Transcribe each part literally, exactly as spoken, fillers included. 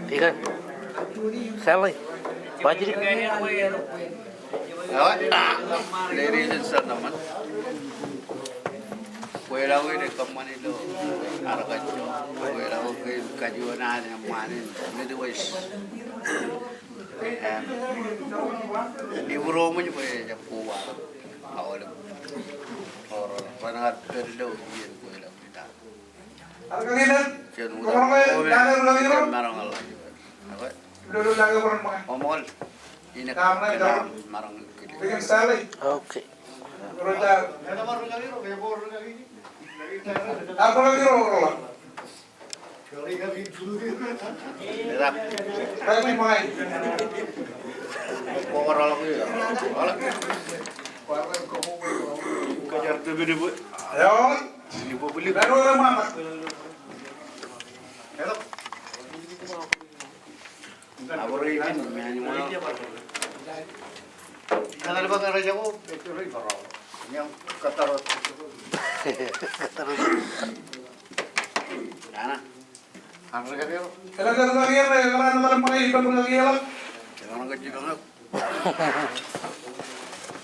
Deacon Sally, Patrick. Ladies and gentlemen, kweilọk in kōṃṃani ilo arkajo, kweilọk in kajuon an eṃṃaan in Midwest. Im iburoṃōj bwe ejab koba aolep ro ren kar pād ilo iien kweilọk in. Okay.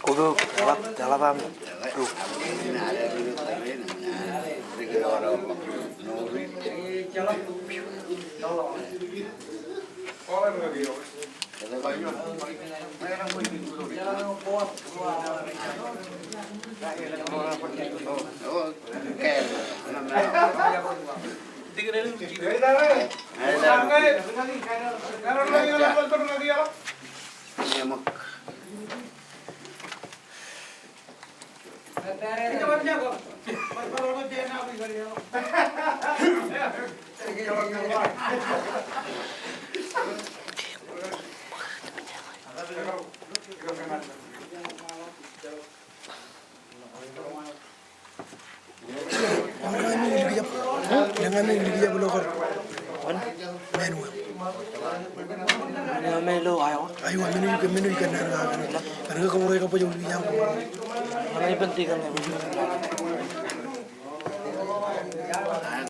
Kudu, eḷap, eḷap aṃ. Eḷaññe men ilo Iowa. Iowa, men eo, men eo ikōṇaan ñan kōn ke kōṃro ej kab baj aolep iaan ko.